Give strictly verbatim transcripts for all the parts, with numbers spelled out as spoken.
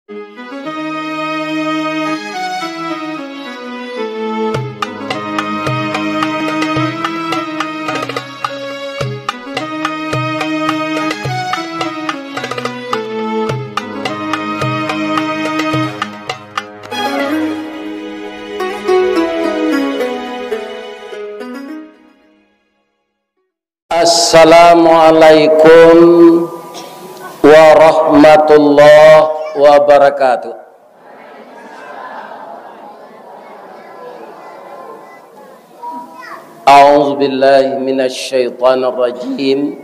Assalamualaikum warahmatullahi wabarakatuh. A'udzubillahi minasyaitonirrajim.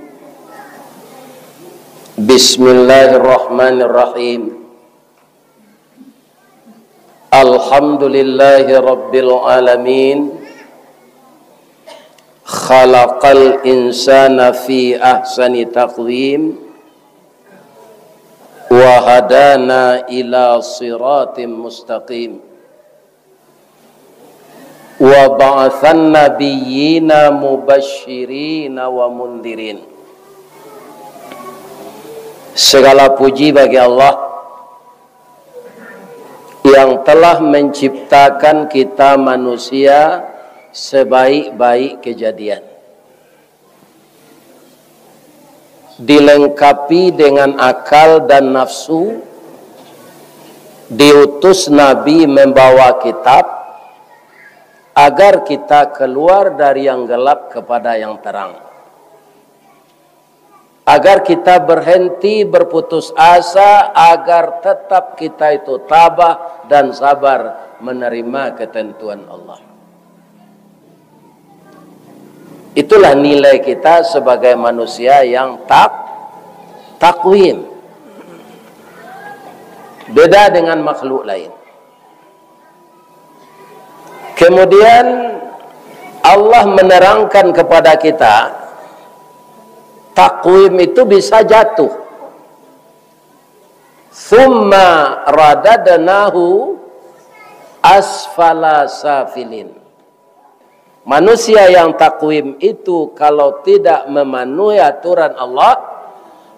Bismillahirrahmanirrahim. Alhamdulillahi rabbil alamin. Khalaqal insana fi ahsani taqwim. Wa hadana ila siratim mustaqim. Wa ba'atsan nabiyyina mubasyirina wa mundirin. Segala puji bagi Allah yang telah menciptakan kita manusia sebaik-baik kejadian. Dilengkapi dengan akal dan nafsu, diutus Nabi membawa kitab, agar kita keluar dari yang gelap kepada yang terang. Agar kita berhenti berputus asa, agar tetap kita itu tabah dan sabar menerima ketentuan Allah. Itulah nilai kita sebagai manusia yang tak-, takwim. Beda dengan makhluk lain. Kemudian Allah menerangkan kepada kita, takwim itu bisa jatuh. Tsumma radadnahu asfala safilin. Manusia yang takwim itu, kalau tidak memenuhi aturan Allah,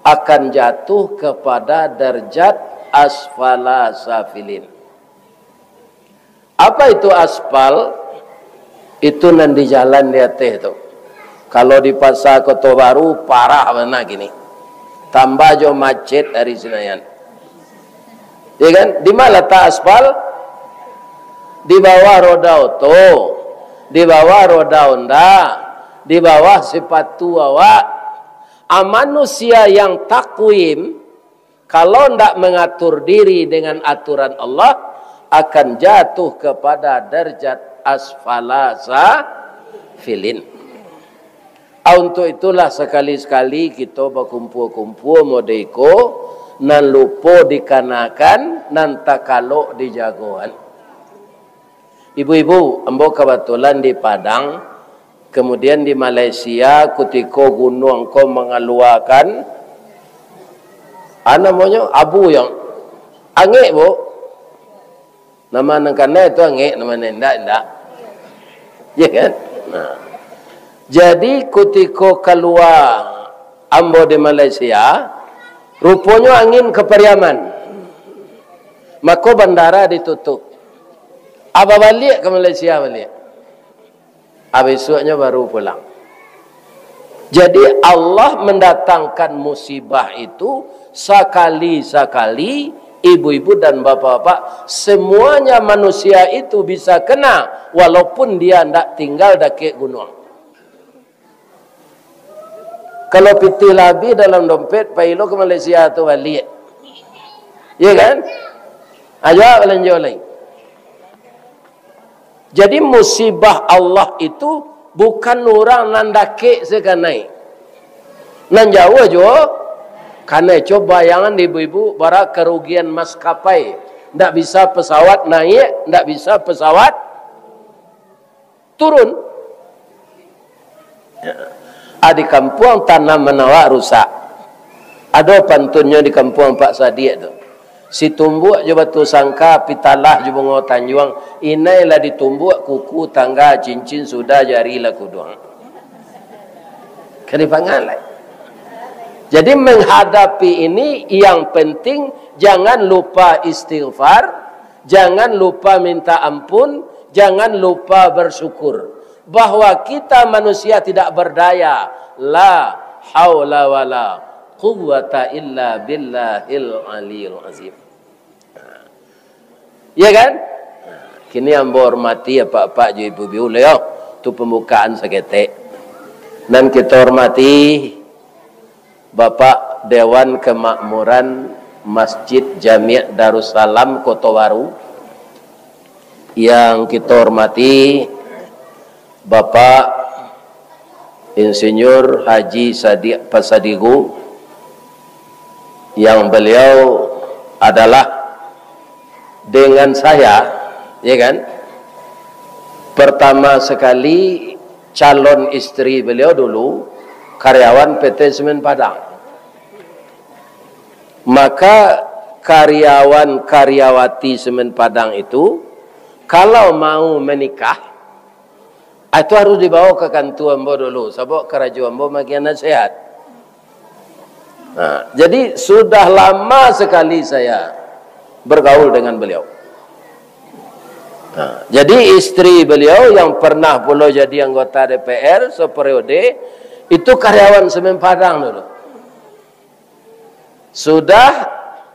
akan jatuh kepada darjat asfala safilin. Apa itu asfal? Itu nan di jalan di ateh tu. Kalau di Pasar Koto Baru, parah bana kini. Tambah jo macet dari Senayan. Ya kan? Di ma latak asfal? Di bawah roda oto, di bawah roda Honda, di bawah sepatu awak. A, manusia yang takwim, kalau ndak mengatur diri dengan aturan Allah, akan jatuh kepada darjat asfala safilin. A, untuk itulah sakali-sakali kito bakumpua-kumpua mode iko, nan lupo dikanakan, nan takalok dijagoan. Ibu-ibu, ambo kabatulan di Padang, kemudian di Malaysia, kutiko gunuang ko mangaluakan, a, namonyo, abu yang angek, Bu. Nama nan kanai tu angek, nama nan indak, indak. Ya kan? Nah. Jadi, kutiko kalua ambo di Malaysia, ruponyo angin ka Pariaman. Mako, bandara ditutup. A, babaliak ka Malaysia baliak. A, bisuaknyo baru pulang. Jadi, Allah mandatangkan musibah itu sakali-sakali, ibu-ibu dan bapak-bapak, semuanya manusia itu bisa kena, walaupun dia ndak tinggal dakek gunuang. Kalau pitih lah abih dalam dompet, pai lo ka Malaysia tu baliak. Ya kan? Ayo balanjo lai. Jadi, musibah Allah itu bukan urang nan dakek se kanai. Nan jauah juo kanai. Coba bayangan, ibu-ibu, bara karugian maskapai. Ndak bisa pesawat naiak, ndak bisa pesawat turun. A, di kampuang tanaman awak rusak. Ado pantunnyo di kampuang Pak Sadiak tu. Situmbuak jo Batusangka, Pitalah jo Bungo Tanjuang, inai lah ditumbuak kuku, tangga, cincin, sudah jari lah kuduang. Kan dipangan lai. Jadi, menghadapi ini, yang penting Jangan lupa istighfar, jangan lupa minta ampun, jangan lupa bersyukur bahwa kita manusia tidak berdaya. La haula wala quwwata illa billahil aliyil azim. Ya kan? Kini ambo hormati apak-apak jo ibu-ibu lo yo. Tu pambukaan saketek. Nan kito hormati Bapak Dewan Kemakmuran Masjid Jami' Darussalam Koto Baru, yang kito hormati Bapak Insinyur Haji Sadiq Pasadigu, yang beliau adalah dengan saya, ya kan, pertama sekali calon istri beliau dulu karyawan P T Semen Padang. Maka karyawan karyawati Semen Padang itu, kalau mau menikah, ah, itu harus dibawa ke kantua ambo dulu, sabab karajo ambo magian nasihat. Nah, jadi sudah lama sekali saya bergaul dengan beliau. Nah, jadi istri beliau yang pernah pulo jadi anggota D P R seperiode, itu karyawan Semen Padang dulu. Sudah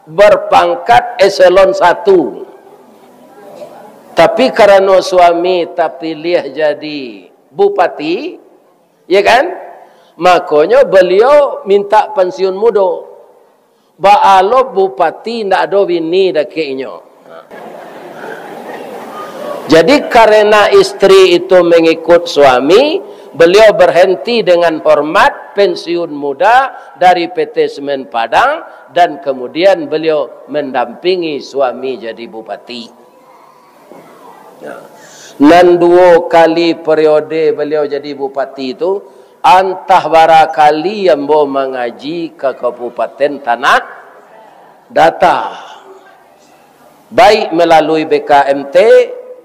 berpangkat eselon satu. Tapi karano suami tapilih jadi bupati, ya kan? Makonyo beliau minta pensiun mudo. Baa lo bupati ndak ado bini dakek inyo. Jadi, karena istri itu mengikut suami, beliau berhenti dengan hormat pensiun muda dari P T Semen Padang, dan kemudian beliau mendampingi suami jadi bupati. Ya. Nan duo kali periode beliau jadi bupati tu, antah bara kali ambo mangaji ka Kabupaten Tanah Datar. Baik melalui B K M T,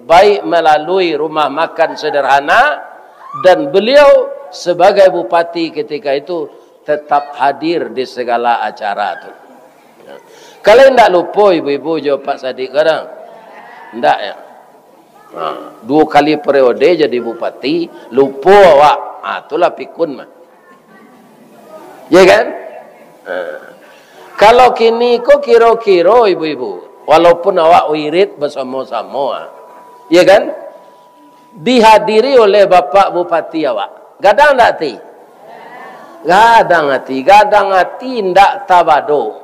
baik melalui rumah makan sederhana, dan beliau sebagai bupati ketika itu tetap hadir di segala acara tu. Kalau indak lupo ibu-ibu jo Pak Sadiq kadang? Indak, ya? Ha, duo kali periode jadi bupati, lupo awak. Ha, itulah pikun mah. Ya kan? Ha. Kalau kini ko kiro-kiro ibu-ibu, walaupun awak wirid basamo-samo, ha. Ya kan? Dihadiri oleh Bapak Bupati awak. Gadang ndak ati? Gadang ati. Gadang ati ndak tabado.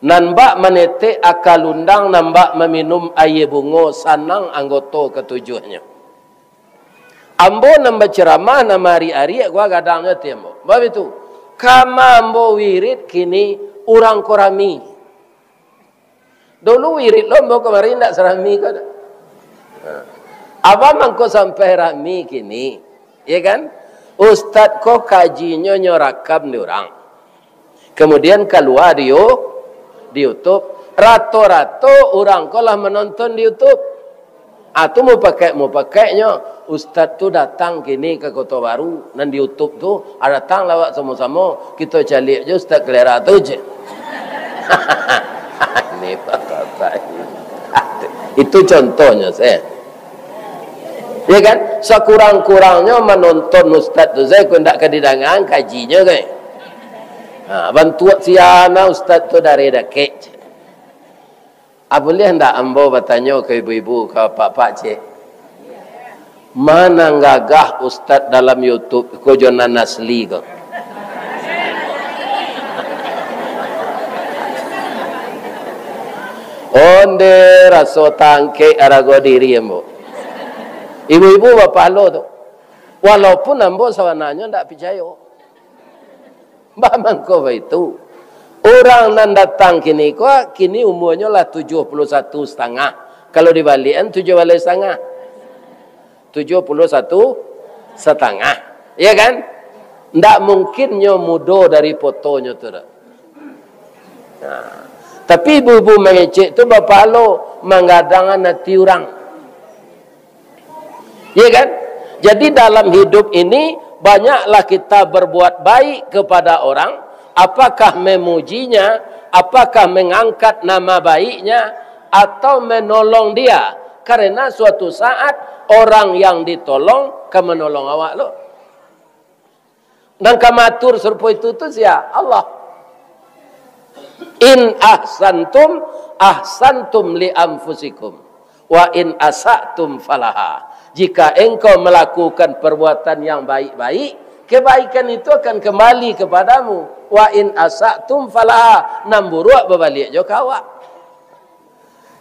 Nan bak manetek aka lundang, nan bak maminum aia bungo, sanang anggoto katujuahnyo. Ambo nan baceramah, nan maarik-arik, gua gadangnyo ati ambo. Bab itu, kama ambo wirid kini urang ko rami. Dulu wirid lo ambo kamari ndak sarami ko doh. Nah. Apo mangko sampai rami kini? Ya kan? Ustad ko kajinyo nyo rakam di urang. Kemudian kalua di You-, di YouTube. Rato-rato urang ko lah manonton di YouTube. Ah, tu mupakaik-mupakaiknyo, ustad tu datang kini ka Koto Baru, nan di YouTube tu, ah, datanglah awak samo-samo, kito caliak jo ustad kalera tu je. Ini bapak-bapak ini. Itu contohnyo, se. Ya kan? Sakurang-kurangnyo manonton ustad tu, se, kok ndak ka didangaan kajinyo, kan? Ha, bantuak siana ustad tu dari dakek. Ah, buliah ndak ambo batanyo ka ibu-ibu, ka pak-pak ciek? Ma nan gagah ustad dalam YouTube ko jo nan asli ko? Onde raso tangkek arago diri ambo. Ibu-ibu bapahalo tu. Walaupun ambo sabananyo ndak picayo. Baa mangko baitu? Urang nan datang kini ko, kini umuanyo lah tujuah puluah satu satangah. Kalau dibaliakan, tujuah baleh satangah. Tujuah puluah satu satangah. Ya kan? Ndak mungkin nyo mudo dari fotonyo tu doh. Nah, tapi ibu-ibu mangecek tu bapahalo, manggadangan ati urang. Ya kan? Jadi dalam hidup ini, banyaklah kita berbuat baik kepada orang, apakah memujinya, Apakah mengangkat nama baiknya atau menolong dia? Karena suatu saat orang yang ditolong ka menolong awak lo. Nan ka maatur sarupo itu tu sia? Allah. "In ahsantum, ahsantum li anfusikum. Wa in asa'tum falaha." Jika engkau melakukan perbuatan yang baik-baik, kebaikan itu akan kembali kepadamu. "Wa in asa'tum falaha." Nan buruak babaliak jo ka awak.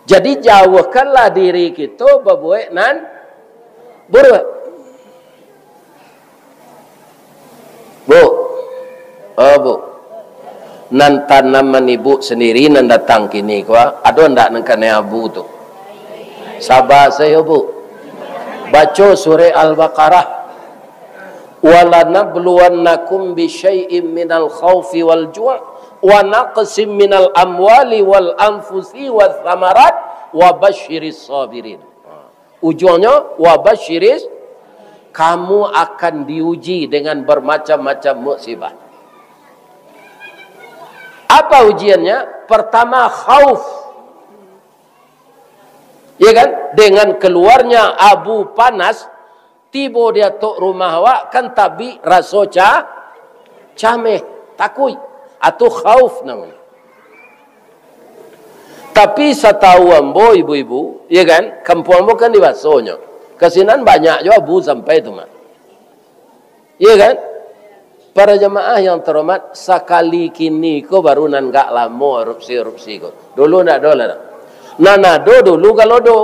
Jadi, jauahkanlah diri kito babuek nan buruak. Bu, oh, Bu, nan tanaman ibu sendiri nan datang kini ko, ado ndak nan kanai abu tu? Saba sajo, Bu. Baco surah Al-Baqarah. "Walanabluwannakum bisyai'im minal khaufi wal ju', wa naqsim minal amwali wal anfusi was samarat, wa basyiris sabirin." Ujuangnyo, wa basyiris, kamu akan diuji dengan bermacam-macam musibah. Apa ujiannya? Pertama, khauf. Ya kan? Dengan keluarnya abu panas, tibo di atok rumah awak, kan tabik raso ca-, cameh, takuik. Atau khauf namonyo. Tapi satau ambo, ibu-ibu, ya kan, kampuang ambo kan di Basonyo. Ka sinan banyak jo abu sampai tu mah. Ya kan? Para jamaah yang terhormat, sakali kini ko baru nan gak lamo erupsi-erupsi ko. Dulu ndak ado lah. Nan ado dulu galodo.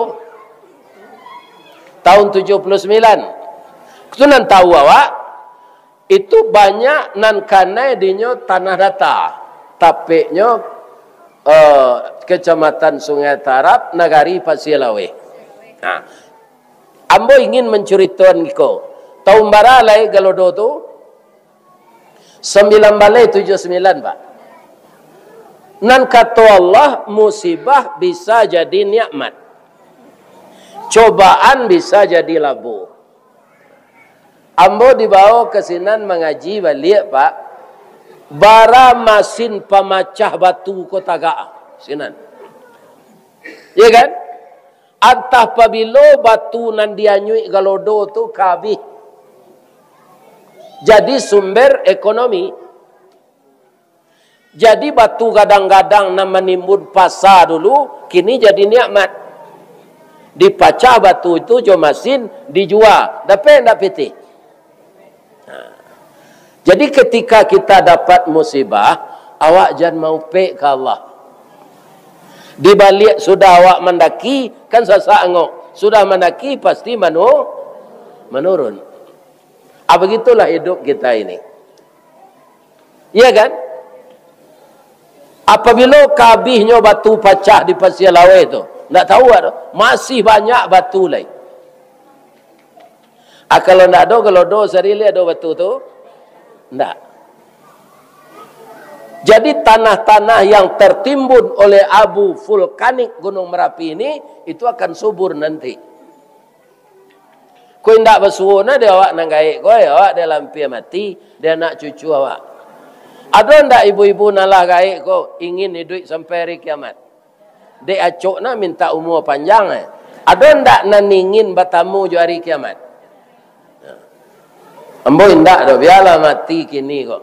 Tahun tujuh puluh sembilan. Itu nan tahu awak, itu banyak nan kanai dinyo tanah data. Tapeknyo, eh, Kecamatan Sungai Tarab, Nagari Pasir Laweh. Nah, ambo ingin mancuritoan iko. Tahun bara lai galodo tu? Sambilan baleh tujuah sambilan, Pak. Nan kato Allah, musibah bisa jadi nikmat. Cobaan bisa jadi labo. Ambo dibawo ka sinan mangaji baliak, Pak. Bara masin pamacah batu ko tagak, sinan. Ya kan? Antah pabilo batu nan dianyuik galodo tu ka abih. Jadi sumber ekonomi. Jadi batu gadang-gadang nan manimbun pasa dulu, kini jadi nikmat. Dipacah batu itu jo masin, dijua. Dapek ndak pitih? Nah. Jadi ketika kita dapat musibah, awak jan maupek ka Allah. Di baliak sudah awak mandaki, kan sasak angok. Sudah mandaki, pasti manu-, manurun. Ah, begitulah hidup kita ini. Iya kan? Apabilo ka abihnyo batu pacah di Pasir Laweh tu, ndak tahu ado, masih banyak batu lai. Ah, kalau ndak ado, kalau ado sari lai ado batu tu, ndak. Jadi tanah-tanah yang tertimbun oleh abu vulkanik Gunung Merapi ini, itu akan subur nanti. Ko indak basuo nah dek awak nan gaek ko, eh, awak dek lampia mati, dek anak cucu awak. Ado ndak ibu-ibu nan lah gaek ko ingin iduik sampai hari kiamat? Dek acok nah mintak umua panjang, eh. Ado ndak nan ingin batamu jo hari kiamat? Ambo indak doh, bialah mati kini ko.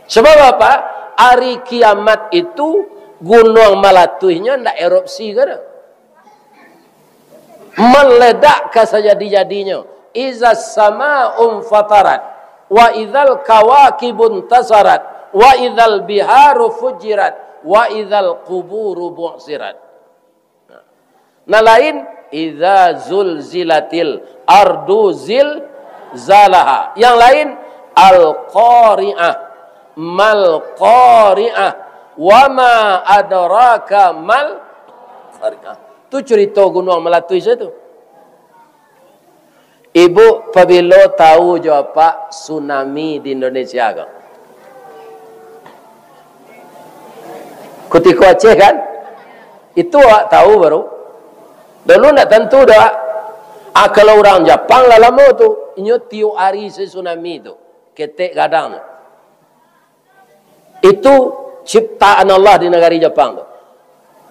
Sabab apa? Hari kiamat itu gunuang malatuihnyo ndak erupsi ko doh. Meledak ka sajadi-jadinyo. Iza sama'un fatarat, wa idzal kawakibun tasarat, wa idzal biharu fujirat, wa idzal quburu bu'sirat. Nah, lain, "Idza zulzilatil ardu zilzalaha." Yang lain, "Al-Qari'ah, mal-Qari'ah, wa ma adraka mal-Qari'ah." Tu curito gunuang malatuih situ. Ibu, pabilo tahu jo apak tsunami di Indonesia ko? Kutiko Aceh kan? Itu awak tahu baru. Dulu ndak tantu doh. Ah, kalau urang Japang lah lamo tu, inyo tiok ari se tsunami tu. Ketek gadang tu. Itu ciptaan Allah di nagari Japang tu.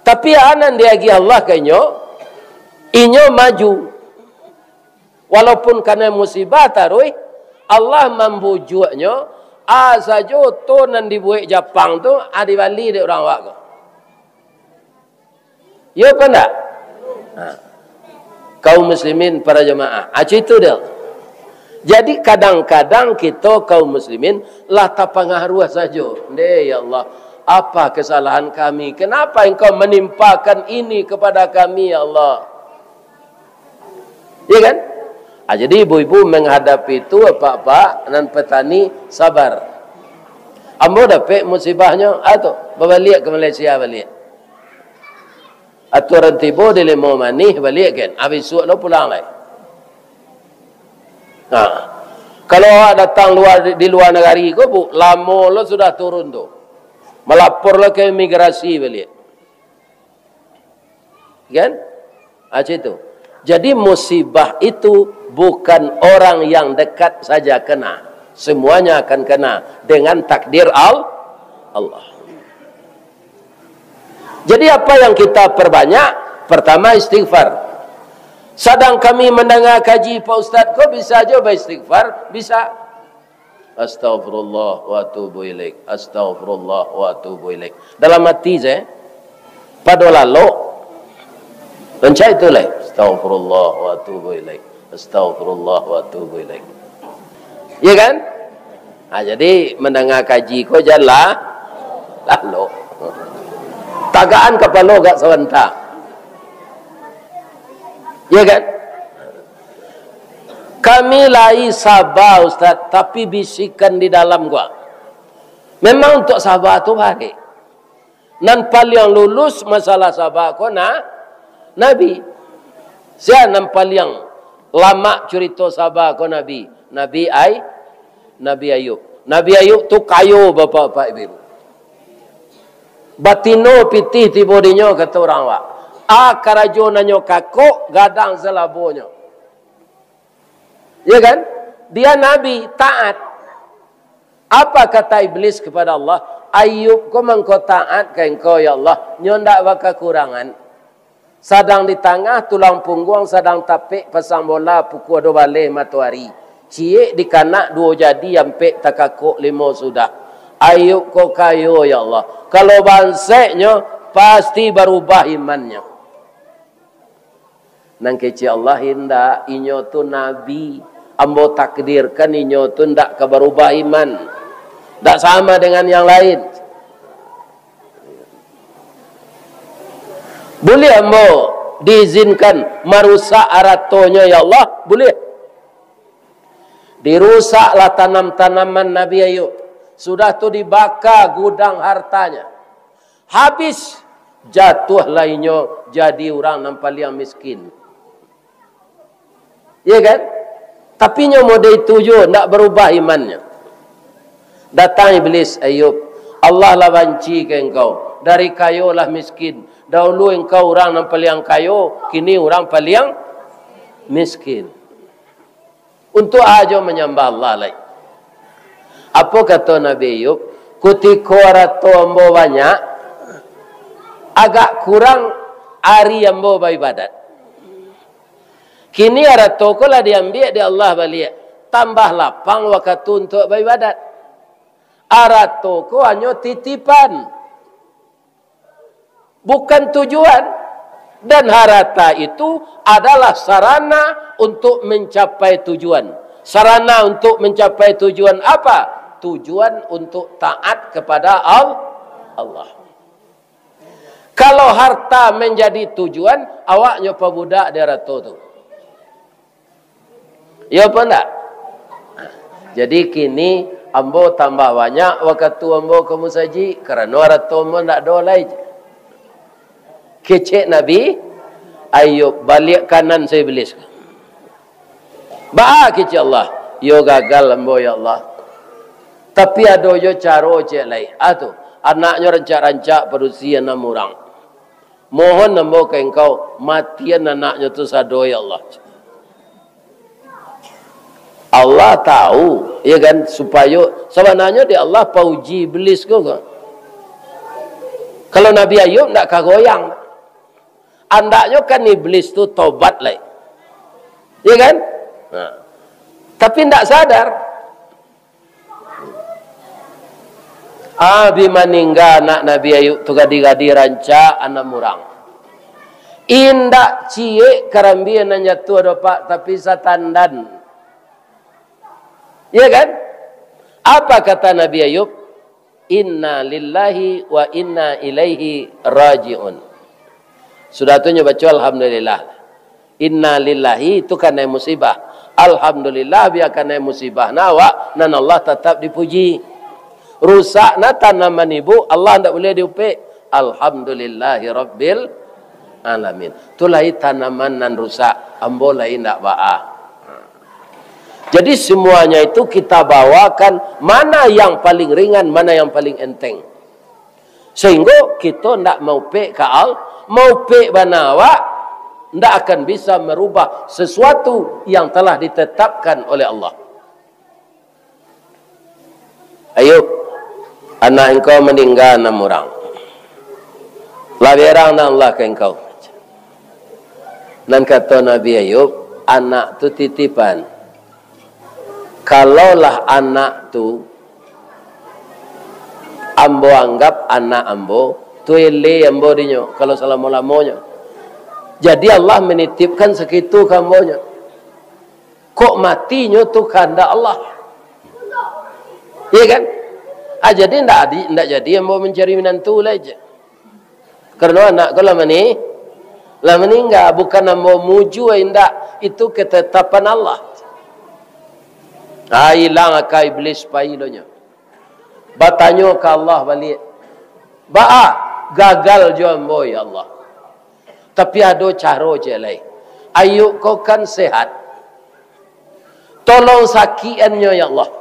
Tapi a nan diagiah Allah ka inyo, inyo maju. Walaupun kanai musibah taruih, Allah mambujuaknyo, a sajo oto nan dibuek Japang tu, a dibali dek urang awak ko. Iyo apo ndak? Ha. Kaum muslimin, para jamaah. Ha, itu dia. Jadi, kadang-kadang kito kaum muslimin lah tapangaruah sajo. Ndeh, ya Allah, apa kesalahan kami? Kenapa Engkau menimpakan ini kepada kami, ya Allah? Ya kan? Ha, jadi, ibu-ibu menghadapi itu, apak-apak nan petani, sabar. Ambo dapek musibahnyo, ha tu, babaliak ka Malaysia baliak. Aturan tibo di Limau Manih baliak kan. Ah, bisuak lo pulang lai. Nah, kalau awak datang luar, di luar nagari ko, Bu, lamo lo sudah turun tu. Malapor lo ka imigrasi baliak. Kan? Ah, macam itu. Jadi musibah itu bukan orang yang dekat saja kena. Semuanya akan kena dengan takdir Al-, Allah. Jadi, apa yang kita perbanyak? Pertama, istighfar. Sadang kami mandanga kaji Pak Ustaz ko, bisa jo baistighfar? Bisa. Astaghfirullah wa atubu ilaik. Astaghfirullah wa atubu ilaik. Dalam ati se, pado lalok, rancak itu lai. Astaghfirullah wa atubu ilaik. Astaghfirullah wa atubu ilaik. Ya kan? Ha, jadi, mandanga kaji ko jan lah, lalok. Tagakan kapalo agak sabanta. Ya kan? Kami lai saba, Ustaz, tapi bisikan di dalam gua. Memang untuak saba tu barek. Nan paliang lulus masalah saba ko na-, Nabi. Sia nan paliang lamak curito saba ko Nabi? Nabi Ay-, Nabi Ayub. Nabi Ayub tu kayo, bapak-bapak, ibu-ibu. Batino pitih tibo dinyo, kato urang awak. A karajo nanyo kakok, gadang salabonyo. Ya kan? Dia Nabi, taat. Apa kata Iblis kepada Allah? Ayub ko mangko taat ka Engkau, ya Allah, nyo ndak bakakurangan. Sadang di tangah tulang pungguang, sadang tapek pasang bola pukua duo baleh matoari. Ciek dikanak duo jadi, ampek takakok limo sudah. Ayub ko kayo, ya Allah. Kalau banseknyo, pasti barubah imannyo. Nan kecek Allah, indak, inyo tu nabi. Ambo takdirkan inyo tu ndak ka barubah iman. Ndak sama dengan yang lain. Buliah ambo diizinkan marusak aratonyo, ya Allah? Buliah. Dirusaklah tanam-tanaman Nabi Ayub. Sudah tu dibaka gudang hartanya. Habis, jatuahlah inyo jadi urang nan paliang miskin. Iya kan? Tapi nyo model itu juo, ndak barubah imannyo. Datang Iblis, "Ayub, Allah lah banci ka engkau. Dari kayo lah miskin. Dahulu engkau urang nan paliang kayo, kini urang paliang miskin. Untuak a juo manyambah Allah lai?" Apo kato Nabi Ayub? "Kutiko arato ambo banyak, agak kurang ari ambo baibadat. Kini arato ko lah diambiak dek Allah baliak, tambah lapang wakatu untuak baibadat. Arato ko hanyo titipan, bukan tujuan. Dan harta itu adalah sarana untuk mencapai tujuan." Sarana untuk mencapai tujuan apa? Tujuan untuk taat kepada Al-, Allah. Kalau harta menjadi tujuan, awak nyo pabudak di arato tu. Iyo apo ndak? Jadi kini ambo tambah banyak wakatu ambo ka musajik, karano arato ambo ndak ado lai. Kecek Nabi Ayub, baliak kanan sa Iblis. "Baa," kecek Allah, "iyo gagal ambo, ya Allah. Tapi ado jo caro ciek lai. Ah tu, anaknyo rancak-rancak padusi anam urang. Mohon ambo ka engkau, matian anaknyo tu sado, ya Allah." Allah tahu, ya kan, supayo, sabananyo dek Allah pauji Iblis ko, ko. Kalau Nabi Ayub ndak ka goyang. Andaknyo kan iblis tu tobat lai. Ya kan? Nah. Tapi ndak sadar. Abi maningga anak Nabi Ayub tu gadi-gadi rancak anam urang. Indak ciek karambia nan jatuah doh, Pak, tapi satandan. Ya kan? Apa kata Nabi Ayub? "Inna lillahi wa inna ilaihi raji'un." Sudah tu nyo baco alhamdulillah. Inna lillahi tu kanai musibah. Alhamdulillah bia kanai musibah na awak, nan Allah tatap dipuji. Rusak na tanaman ibu, Allah ndak buliah diupek. Alhamdulillahi rabbil alamin. Tu lai tanaman nan rusak, ambo lai ndak baa. Jadi semuanya itu kita bawakan mana yang paling ringan, mana yang paling enteng. Sehingga kita ndak maupek ka Allah, maupek bana awak, ndak akan bisa merubah sesuatu yang telah ditetapkan oleh Allah. Ayub, anak engkau maningga anam urang. Lah berang nan Allah ka engkau. Nan kato Nabi Ayub, anak tu titipan. Kalaulah anak tu ambo anggap anak ambo, tu ele ambo dinyo, kalau salamo-lamonyo. Jadi Allah menitipkan sakitu ka ambonyo. Kok matinyo tu kahandak Allah. Iya kan? Ah, jadi ndak adi-, ndak jadi ambo mancari minantu lai je. Karano anak ko lah mani-, lah maningga, bukan ambo mujua indak, itu ketetapan Allah. Ah, ilang aka iblis pailonyo. Batanyo ka Allah baliak, "Baa, gagal jo ambo, ya Allah. Tapi ado caro ciek lai. Ayub ko kan sehat. Tolong sakikan nyo, ya Allah."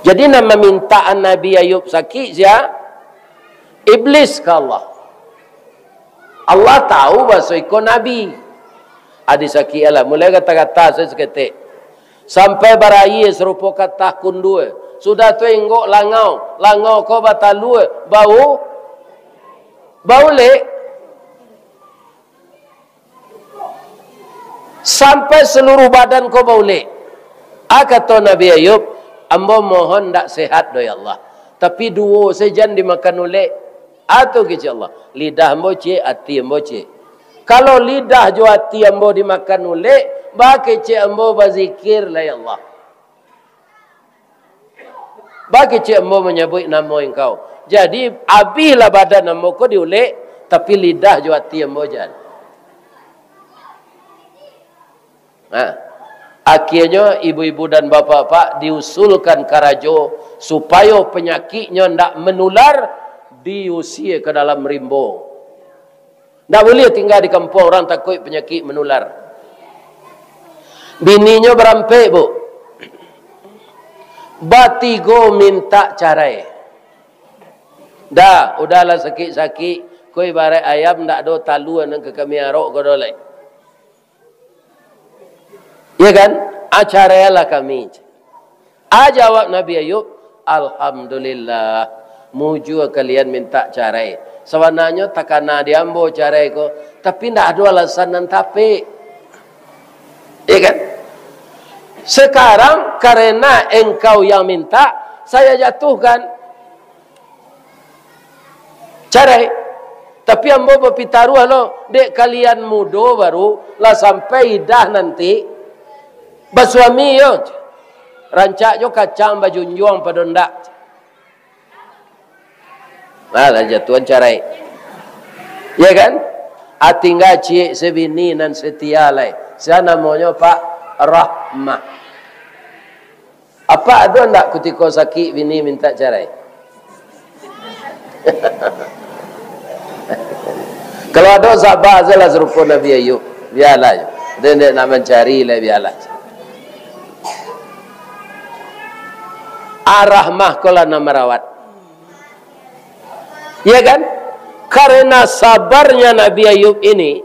Jadi, nan mamintaan Nabi Ayub sakik sia? Iblis ka Allah. Allah tahu baso iko nabi. Adi sakik lah, mulai gata-gata saketek. Sampai baraia sarupo katah kundua. Sudah tu enggok langau, langau ko batalua, bau, baulek. Sampai saluruh badan ko baulek. Ah, kato Nabi Ayub, "Ambo mohon ndak sehat doh, ya Allah. Tapi duo se jan dimakan ulek." Ah, tu kecek Allah. Lidah ambo ciek, ati ambo ciek. Kalau lidah jo ati ambo dimakan ulek, baa kecek ambo bazikir lah, ya Allah. Baa kecek ambo manyabuik namo Engkau. Jadi, abihlah badan ambo ko diulek, tapi lidah jo ati ambo jan. Nah, akhirnyo ibu-ibu dan bapak-bapak diusulkan karajo supayo panyakiknyo ndak manular, diusie ka dalam rimbo. Ndak buliah tingga di kampuang, urang takuik panyakik manular. Bininyo barampek, Bu. Batigo mintak carai. "Dah, udahlah sakik-sakik, ko ibaraik ayam ndak ado talua nan ka kami arok ko doh lai." Iya kan? "Ah, carailah kami." Ah, jawab Nabi Ayub, "Alhamdulillah, mujua kalian mintak carai. Sabananyo takana di ambo carai ko, tapi ndak ado alasan nan tapek." Iya kan? Sekarang karena engkau yang minta, saya jatuhkan carai. Tapi ambo bapitaruah lo, dek kalian mudo baru, lah sampai idah nanti, basuami yo. Rancak jo kacang bajunjuang pado ndak. Nah, lah jatuahan carai. Ya kan? Ah, tingga ciek sabini nan setia lai. Sia namonyo Pak Rahmah. Apa ado ndak kutiko sakik bini mintak carai? Kalau ado, sabar sajolah sarupo Nabi Ayub. Bialah. Dia ndak nak mancari lai, bialah. Ah, Rahmah ko lah nan marawat. Ya kan? Karena sabarnya Nabi Ayub ini,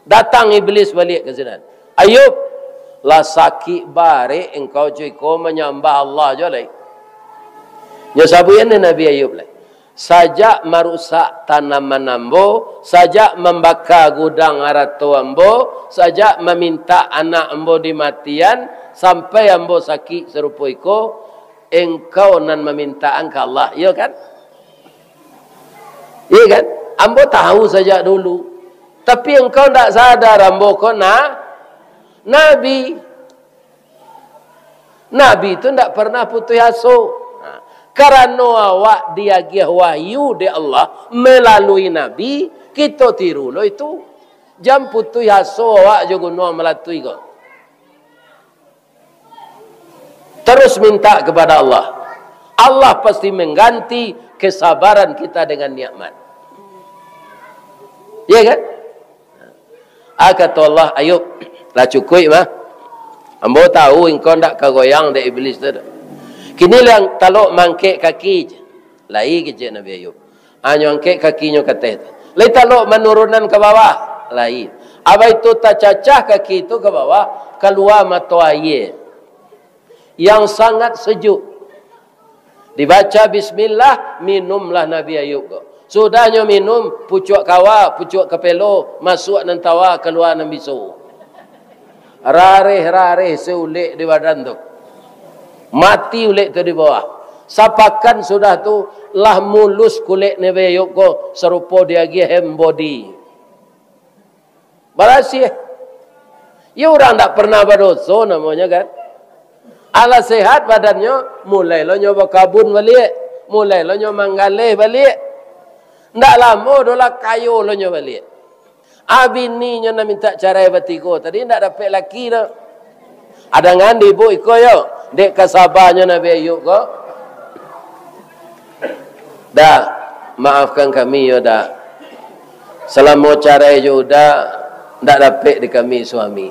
datang iblis baliak ka sinan. "Ayub, lah sakik barek engkau, cuy, ko manyambah Allah jo lai." Nyo sabuikan dek Nabi Ayub lai. Sajak marusak tanaman ambo, sajak mambaka gudang arato ambo, sajak mamintak anak ambo dimatian, sampai ambo sakik sarupo iko, engkau nan mamintaan ka Allah, iyo kan? Iyo kan? Ambo tahu sajak dulu. Tapi engkau ndak sadar ambo ko na-, nabi. Nabi tu ndak pernah putuih aso. Nah, karano awak diagiah wahyu dek Allah melalui nabi, kito tiru lo itu. Jan putuih aso awak jo Gunuang Malatuih ko. Terus minta kepada Allah. Allah pasti mengganti kesabaran kita dengan nikmat. Ya kan? Ah, kato Allah, "Ayub, lah cukuik mah. Ambo tahu engkau ndak ka goyang dek iblis tu doh. Kini lah talok mangkek kaki je." Lai kecek Nabi Ayub. Hanyo angkek kakinyo ka ateh tu. Lai talok manurunan ka bawah. Lai. Abah itu tacacah kaki tu ka bawah, kalua mato aia yang sangat sejuk. Dibaca bismillah, minumlah Nabi Ayub ko. Sudahnyo minum, pucuak kawa, pucuak kapelo, masuak nan tawa, kalua nan biso. Rareh-rareh se ulek di badan tu. Mati ulek tu di bawah. Sapakan sudah tu, lah mulus kulek Nabi Ayub ko, sarupo diagiah hand body. Barasiah. Ya, urang ndak pernah badoso namonyo kan. Alah sehat badannyo, mulai lo nyo bakabun baliak, mulai lo nyo manggaleh baliak. Ndak lamo doh lah kayo lo nyo baliak. Ah, bininyo nan mintak carai batigo tadi ndak dapek laki doh. Adangan di ibuk iko yo, dek kasabanyo Nabi Ayub ko. Dak, maafkan kami yo, Dak. Salamo carai jo Uda, ndak dapek di kami suami.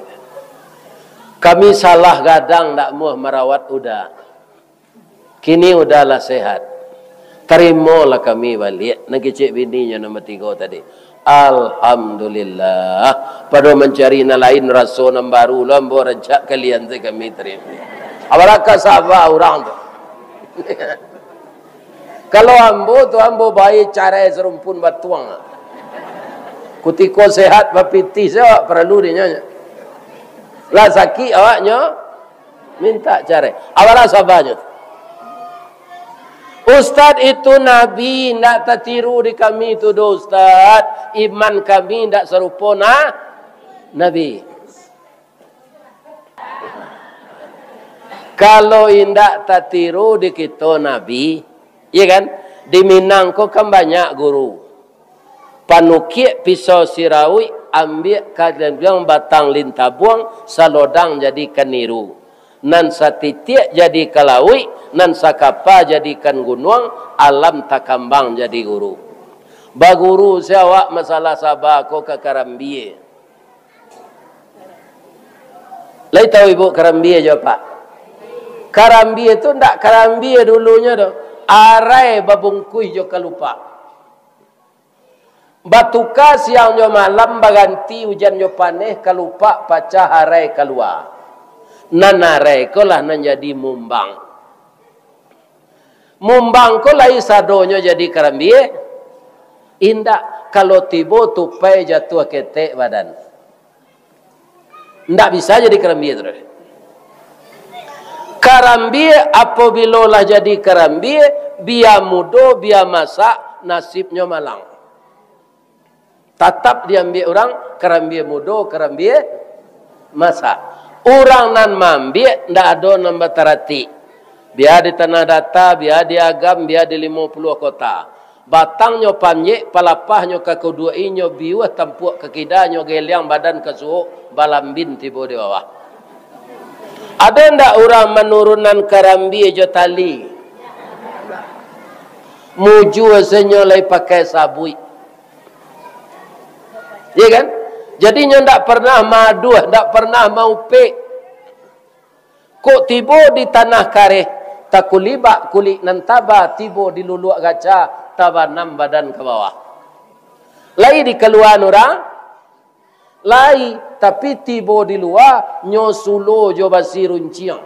Kami salah gadang ndak muah marawat Uda. Kini Uda lah sehat. Tarimolah kami baliak, nan kecek bininyo nan batigo tadi. Alhamdulillah. Pado mancari nan lain, raso nan baru lo ambo rancak kalian tu kami tarimo. Abalaka saba urang tu. Kalau ambo tu, ambo bae carai sarumpun batuang. Kutiko sehat bapitih se awak paralu dinyo. Lah sakik awaknyo, mintak carai. Abalah sabanyo. Ustaz, itu nabi, ndak tatiru di kami tu doh, Ustaz. Iman kami ndak sarupo na-, nabi. Kalau indak tatiru di kito nabi, iya kan? Di Minang ko kan banyak guru. Panukiak pisau sirauik, ambiak ka ganjuang batang lintabuang, salodang jadikan niru. Nan satitiak jadikan lauik, nan sakapa jadikan gunuang, alam takambang jadi guru. Baguru se awak masalah saba ko ka karambia. Lai tahu ibuk karambia jo apak? Karambia tu ndak karambia dulunyo doh. Arai babungkuih jo kalupak. Batuka siang jo malam, baganti ujan jo paneh, kalupak pacah arai kalua. Nan arai ko lah nan jadi mumbang. Mumbang ko lai sadonyo jadi karambia? Indak, kalau tibo tupai jatuah ketek badan. Ndak bisa jadi karambia tu doh. Karambia, apabilo lah jadi karambia, bia mudo, bia masak, nasibnyo malang. Tatap diambiak urang, karambia mudo, karambia masak. Urang nan maambiak, ndak ado nan bataratik. Bia di Tanah Data, bia di Agam, bia di Limo Puluah Kota. Batangnyo panjek, palapahnyo ka kuduak inyo, biuah tampuak ka kidanyo, geliang badan ka suok, balambin tibo di bawah. Ado ndak urang manurunan karambia jo tali? Mujua se nyo lai pakai sabuik. Iya kan? Jadi nyo ndak pernah maaduah, ndak pernah maupek. Kok tibo di tanah kareh, takulibak kulik nan taba, tibo di luluak gaca, tabanam badan ka bawah. Lai dikaluaan urang? Lai, tapi tibo di lua, nyo sulo jo basi runciang.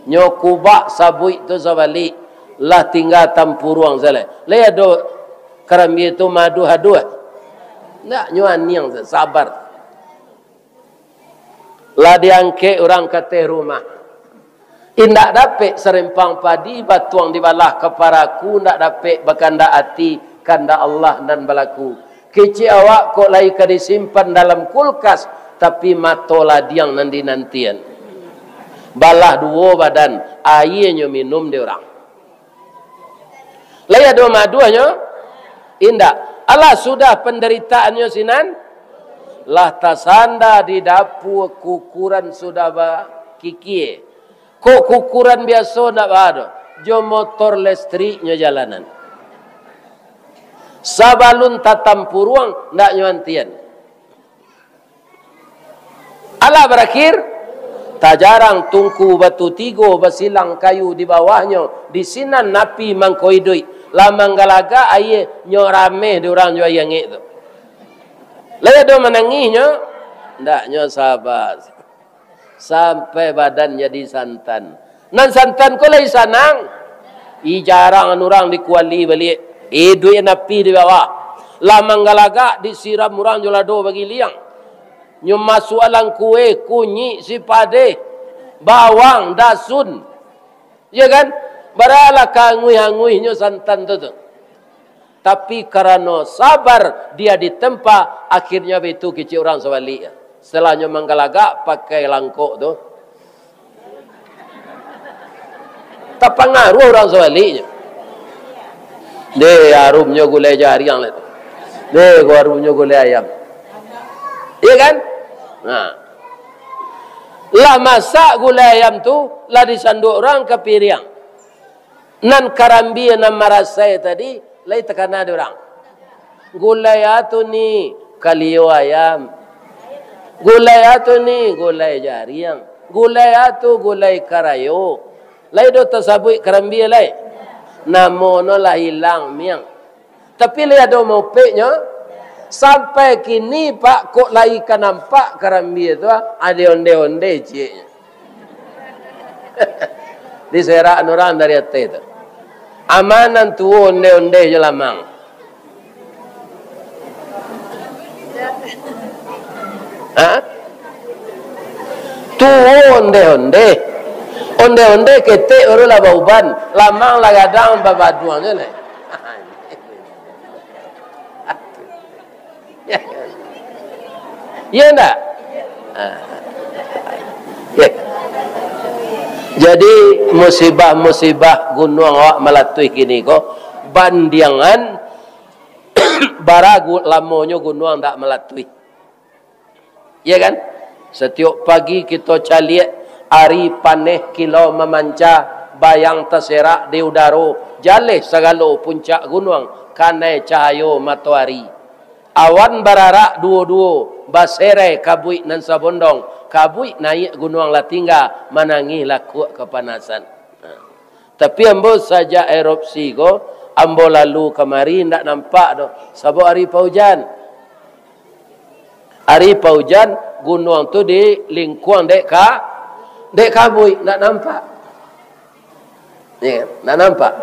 Nyo kubak sabuik tu sabalik. Lah tingga tampuruang sajo. Lai ado karambia tu maaduah-aduah? Ndak, nyo aniang sajo, sabar. Lah diangkek urang ka ateh rumah. Indak dapek sarempang padi, batuang dibalah ka paraku, indak dapek bakandak ati, kandak Allah nan balaku. Kecek awak kok lai ka disimpan dalam kulkas, tapi mato ladiang nan dinantian. Balah duo badan, aia nyo minum dek urang. Lai ado maaduahnyo? Indak. Alah sudah pandaritaannyo sinan, lah tasanda di dapua, kukuran sudah bakikia. Kok kukuran biaso ndak baa doh, jo motor lestriknyo jalanan. Sabalun tatampuruang, ndak nyo antian. Alah barakhir, tajarang tungku batu tigo, basilang kayu di bawahnyo, di sinan api mangko iduik, lah manggalagak aia, nyo rameh di urang jo aia angek tu. Lai ado manangihnyo? Ndak, nyo saba. Sampai badan jadi santan. Nan santan ko lai sanang. I jarang urang dikuali baliak. Iduik api di bawah. Lah manggalagak disiram urang jo lado bagiliang. Nyo masuak dalam kue, kunyik, sipadeh, bawang, dasun. Ya kan? Baralah kaanguih-anguihnyo santan tu, tu. Tapi karano sabar dia ditempa, akhirnyo baitu kecek urang sabalik. Setelah nyo manggalagak pakai langkok tu, tapangaruah urang sabaliknyo. Deh, arumnyo gulai jariang lai tu. Deh, ko arumnyo gulai ayam. Iya kan? Nah. Lah masak gulai ayam tu, lah disanduak urang ka piriang. Nan karambia nan marasai tadi, lai takana dek urang. Gulai a tu ni, kalio ayam. Gulai a tu ni, gulai jariang. Gulai a tu, gulai karayo. Lai doh tasabuik karambia lai? Namo no lah ilang miang. Tapi lai ado maupeknyo? Sampai kini, Pak, kok lai ka nampak karambia tu, ah, ado ondeh-ondeh cieknyo. Diserak urang dari ateh tu. Aman nan tuo ondeh-ondeh jo lamang. Ha? Tuo ondeh-ondeh. Ondeh-ondeh ketek baru lah bauban, lamang lah gadang babaduang je lai. Ya ndak? Ah. Ya. Jadi, musibah-musibah gunuang awak malatuih kini ko, bandiangan bara lamonyo gunuang ndak malatuih. Ya kan? Satiok pagi kito caliak, ari paneh kilau mamanca, bayang taserak di udaro, jaleh sagalo puncak gunuang, kanai cahayo matoari. Awan bararak duo-duo, baserai kabuik nan sabondong, kabuik naiak gunuang lah tingga, manangih lakuak kapanasan. Tapi ambo sajak erupsi ko, ambo lalu kamari indak nampak doh, sabab ari paujan. Ari paujan, gunuang tu dilingkuang dek ka-, dek kabuik, indak nampak. Ya, indak nampak.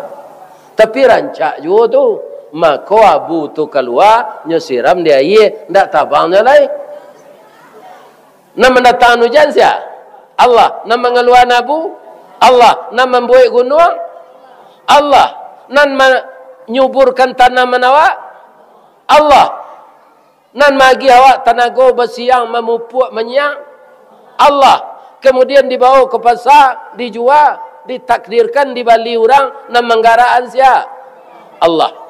Tapi rancak juo tu. Mako abu tu kalua, nyo siram di aia, indak tabang nyo lai. Nan mandatangkan ujan sia? Allah. Nan mangaluakan abu? Allah. Nan mambuek gunuang? Allah. Nan manyuburkan tanaman awak? Allah. Nan maagiah awak tanago basiang, mamupuak, manyiang? Allah. Kemudian dibawa ka pasa, dijua, ditakdirkan dibali urang, nan manggarakan sia? Allah.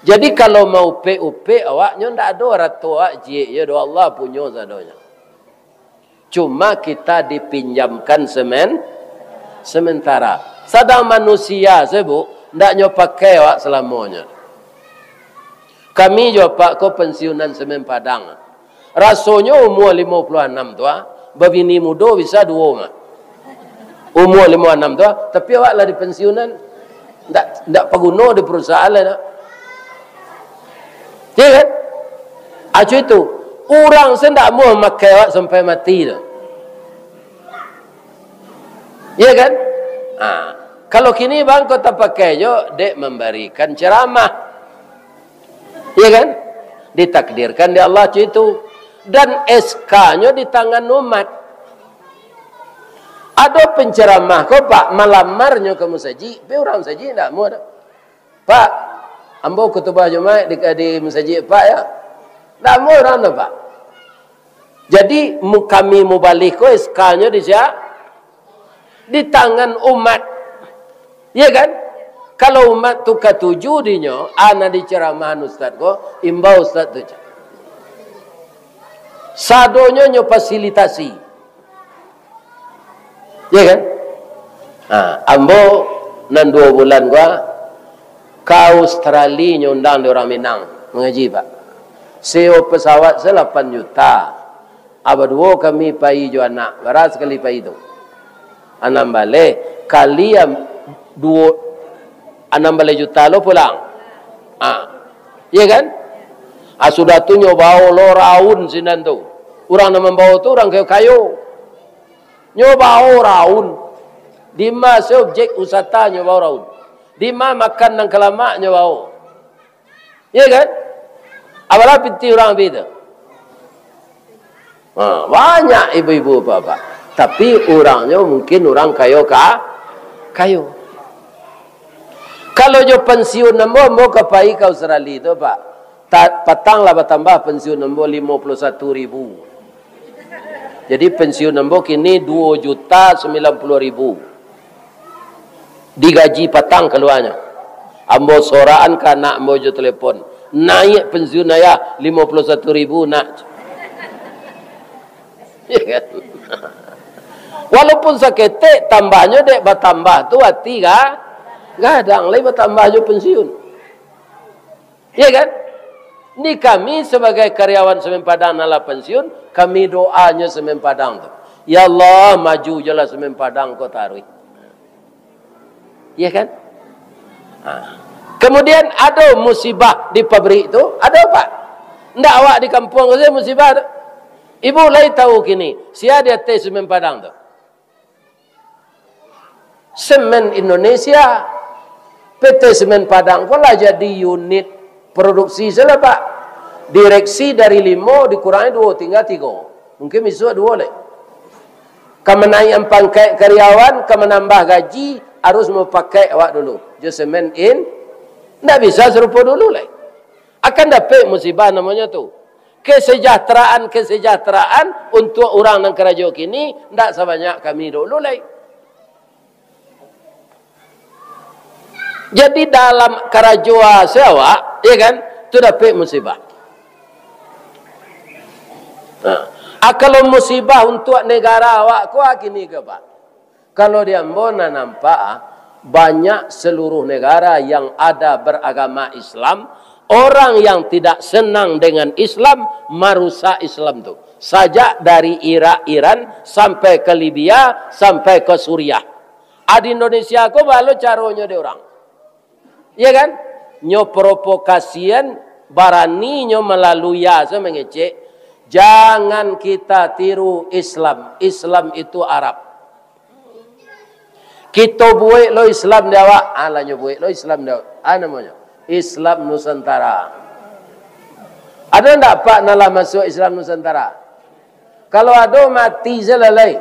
Jadi, kalau maupek-upek awak, nyo ndak ado arato awak, ciek je doh, Allah punyo sadonyo. Cuma kita dipinjamkan semen-, sementara. Sadang manusia se, Bu, ndak nyo pakai awak salamonyo. Kami jo apak ko pensiunan Semen Padang. Rasonyo umua limo puluah anam tu, ah, babini mudo bisa duo mah. Umua limo anam tu, ah, tapi awak lah di pensiunan. Ndak, ndak paguno di perusahaan lai, ndak. Ya kan? Acu itu, urang se ndak amuah makai awak sampai mati tu. Ya kan? Ah. Kalau kini bang kau tapakai jo dek mambarikan ceramah. Iya kan? Ditakdirkan di Allah cak itu. Dan S K-nyo di tangan umat. Ado penceramah ko, Pak, malamarnyo ka musajik, pi urang musajik ndak amuah doh. "Pak, ambo khutubah Jumaik di, di musajik, Pak, ya." Ndak amuah urang tu, Pak. Jadi, mu-, kami mubalig ko S K-nyo di sia? Di tangan umat. Iya kan? Kalau umat tu katuju dinyo, a nan diceramahan ustaz ko, imbau ustaz tu. Sadonyo nyo fasilitasi. Iya kan? Ha, ambo nan duo bulan ko ka Australia nyo undang di urang Minang mangaji, Pak. Sewa pesawat se lapan juta. Aba duo kami pai jo anak, bara sakali pai tu? Anam baleh kali am-, duo, anam baleh juta lo pulang. Ah, iya kan? Ah, sudah tu nyo bao lo raun sinan tu. Urang nan mambao tu urang kayo-kayo. Nyo bao raun. Di ma se objek wisata nyo bao raun. Di ma makan nan kalamak nyo bao. Iya kan? Apalah pitih urang pi tu. Ha, banyak ibu-ibu, bapak-bapak. Tapi urangnyo mungkin urang kayo ka-, kayo. Kalau jo pensiun ambo, ambo ka pai ka Australia tu, Pak. Ta-, patang lah batambah pensiun ambo limo puluah satu ribu. Jadi pensiun ambo kini duo juta sambilan puluah ribu. Digaji patang kaluanyo. Ambo soraan ka anak ambo jo telepon. "Naiak pensiun ayah, limo puluah satu ribu nak." Walaupun saketek tambahnyo, dek batambah tu ati ga-, gadang lai batambah jo pensiun. Iya kan? Ni kami sabagai karyawan Semen Padang nan lah pensiun, kami doanyo Semen Padang tu, "Ya Allah, maju jolah Semen Padang ko taruih." Iya kan? Ha. Kemudian ado musibah di pabrik tu, ado, Pak? Ndak awak di kampuang sajo musibah tu? Ibu lai tahu kini, sia di ateh Semen Padang tu? Semen Indonesia, P T Semen Padang ko lah jadi unit produksi sajo, Pak. Direksi dari limo dikurangi duo, tingga tigo. Mungkin bisuak duo lai. Ka manaiakan pangkek karyawan, ka manambah gaji, harus mupakaik awak dulu jo Semen In-, ndak bisa sarupo dulu lai. Akan dapek musibah namonyo tu. Kesejahteraan-kesejahteraan untuak urang nan karajo kini ndak sabanyak kami dulu lai. Jadi dalam karajo se awak, ya kan, tu dapek musibah. Nah, a, kalau musibah untuak negara awak ko, a, kini ko, Pak. Kalau di ambo nan nampak, ah, banyak seluruh negara yang ada beragama Islam, orang yang tidak senang dengan Islam, marusak Islam tu. Sajak dari Irak, Iran, sampai ke Libya, sampai ke Suriah. A, di Indonesia ko baa lo caronyo dek urang. Iya kan? Nyo provokasian, barani nyo malalui asa mangecek, "Jangan kita tiru Islam. Islam itu Arab." Kito buek lo Islam di awak. Ah, lah nyo buek lo Islam di awak. Ah, namonyo Islam Nusantara. Ado ndak, Pak, nan lah masuak Islam Nusantara? Kalau ado, mati se lah lai.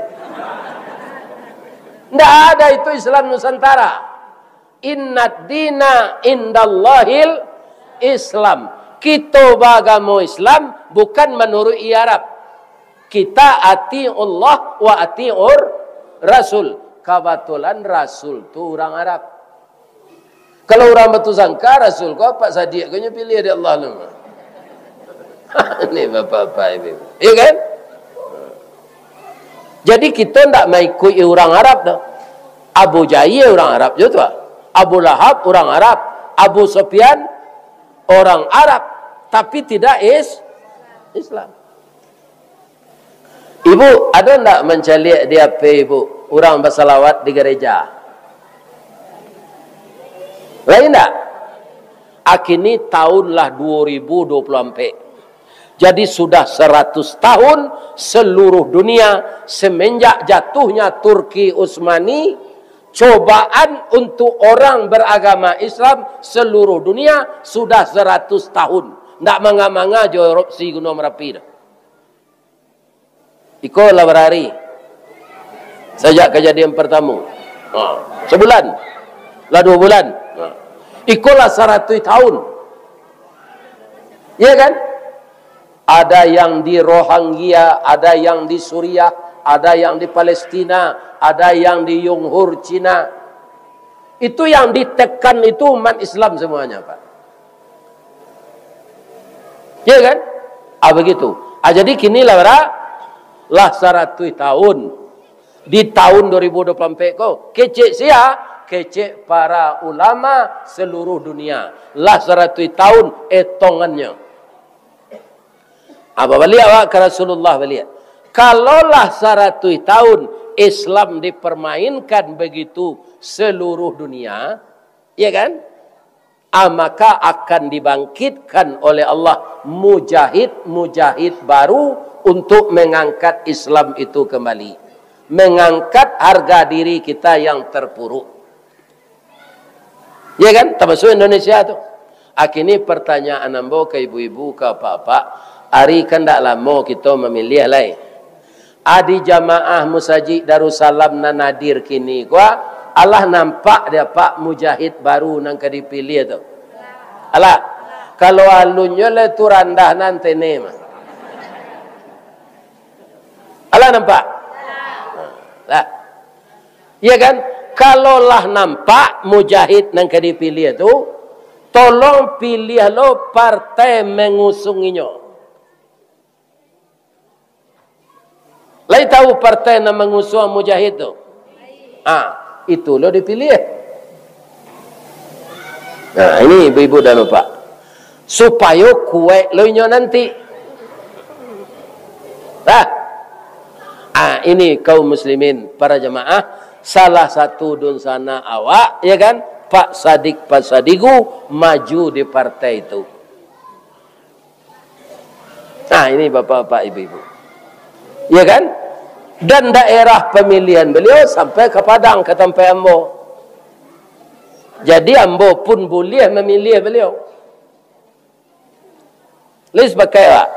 Ndak ada itu Islam Nusantara. "Innad dina indallahil Islam." Kito baagamo Islam bukan manuruik Arab. Kita atiullah wa atiur Rasul. Kabatulan Rasul tu urang Arab. Kalau urang batusangka, Rasul ko Pak Sadiq ko nyo piliah dek Allah tu. Ni bapak-bapak, ibu-ibu. Iya kan? Jadi, kito ndak maikuik urang Arab doh. Abu Jahil urang Arab juo tu, ah. Abu Lahab urang Arab. Abu Sufyan urang Arab. Tapi tidak is-, Islam. Ibu, ado ndak mancaliak di H P ibu, urang basalawat di gareja? Lain ndak? A, kini tahun lah dua ribu dua puluh ampek. Jadi, sudah seratus tahun seluruh dunia semenjak jatuhnya Turki Utsmani, Cobaan untuk orang beragama Islam seluruh dunia sudah seratus tahun. Ndak manga-manga jo erupsi Gunung Merapi tu. Iko lah barari. Sajak kajadian partamo. Ha. Sabulan. Lah duo bulan. Ha. Iko lah saratuih tahun. Ya kan? Ada yang di Rohingya, ada yang di Suriah, ada yang di Palestina, ada yang di Uyghur, Cina. Itu yang ditekan itu umat Islam semuanya, Pak. Ya kan? Ah, begitu. Ah, jadi kini lah bara-, lah saratuih tahun. Di tahun dua ribu dua puluh empat ko, kecek sia? Kecek para ulama seluruh dunia. Lah saratuih tahun etongannyo. Ah, babaliak awak ka Rasulullah baliak. Kalau lah saratuih tahun Islam dipermainkan begitu seluruh dunia, ya kan? Ah, maka akan dibangkitkan oleh Allah mujahid-mujahid baru untuk mengangkat Islam itu kembali. Mengangkat harga diri kita yang terpuruk. Ya kan? Termasuk Indonesia tu. Ah, kini pertanyaan ambo ka ibu-ibu, ka apak-apak, ari kan ndak lamo kito mamiliah lai. Adi jamaah Musajik Darussalam nan hadir kini ko, alah nampak dek apak mujahid baru nan ka dipiliah tu? Alah, kalau alunnyo le tu randah nan tene mah. Alah nampak? Lah. Ya kan? Kalau lah nampak mujahid nan ka dipiliah tu, tolong piliah lo partai mengusung inyo. Lai tahu partai nan mangusung mujahid tu? Ah, itu lo dipilih. Nah, ini ibu-ibu dan bapak. Supayo kuaik lo inyo nanti. Nah, ah, ini kaum muslimin, para jamaah, salah satu dunsana awak, ya kan? Pak Sadik Pasadigu maju di partai itu. Nah, ini bapak-bapak, ibu-ibu. Ya kan? Dan daerah pemilihan beliau sampai ka Padang, ka tampek ambo. Jadi, ambo pun buliah mamiliah beliau. Lai sapakaik, Pak?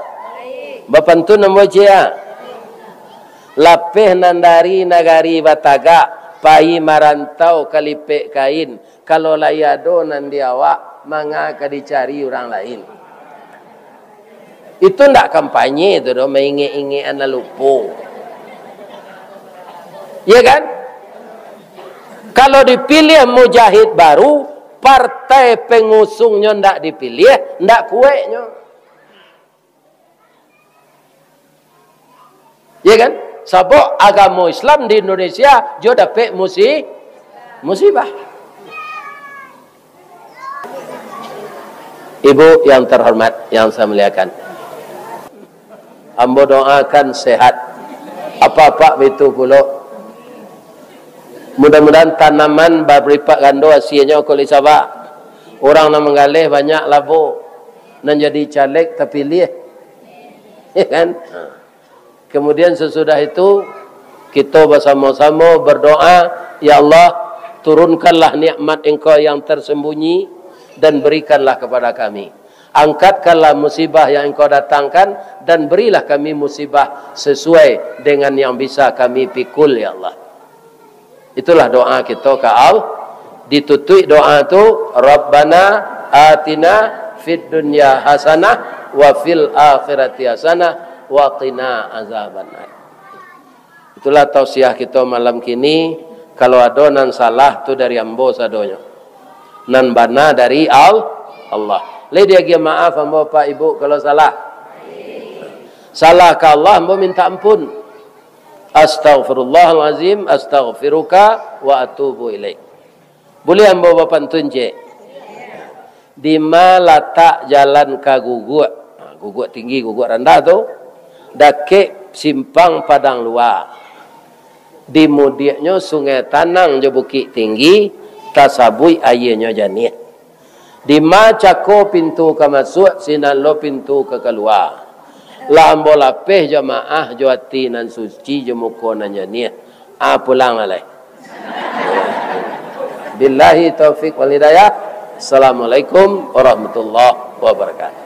Bapantun ambo ciek. Lapeh nan dari nagari batagak, pai marantau kalipek kain, kalau lai ado nan di awak, manga ka dicari urang lain. Itu ndak kampanye tu doh, maingek-ingek anak lupo. Ya kan? Kalau dipilih mujahid baru, partai pengusungnyo ndak dipilih, ndak kuaiknyo. Ya kan? Sabab agamo Islam di Indonesia jo dapek musi-, musibah. Ibu yang terhormat, yang saya muliakan, ambo doakan sehat. Apak-apak bitu pulo. Mudah-mudahan tanaman babalipat gando hasianyo ko lai sabak. Urang nan manggaleh banyak labo. Nan jadi caleg tapiliah. Ya kan? Kemudian sesudah itu, kito basamo-samo berdoa, "Ya Allah, turunkanlah nikmat Engkau yang tersembunyi dan berikanlah kepada kami. Angkatkanlah musibah yang Engkau datangkan dan berilah kami musibah sesuai dengan yang bisa kami pikul, ya Allah." Itulah doa kito ka Allah. Ditutuik doa tu, "Rabbana atina fid dunya hasanah wa fil akhirati hasanah wa qina azabannar." Itulah tausiah kito malam kini. Kalau ado nan salah, tu dari ambo sadonyo. Nan bana dari Al-, Allah. Lai diagiah maaf ambo, Pak, Ibu, kalau salah. Salah ka Allah, ambo minta ampun. Astaghfirullahalazim, astaghfiruka wa atubu ilaik. Buliah ambo bapantun ciek? Dima latak jalan ka Guguak? Ha, Guguak Tinggi, Guguak Randah tu, dakek simpang Padang Lua. Di mudiaknyo Sungai Tanang jo Bukik Tinggi, tasabuik aianyo janiah. Dima cako pintu ka masuak, sinan lo pintu ka kalua. Lah ambo lapeh jamaah jo ati nan suci, jo muko nan janiah. Ah, pulang lah lai. Billahi taufik wal hidayah. Assalamualaikum warahmatullahi wabarakatuh.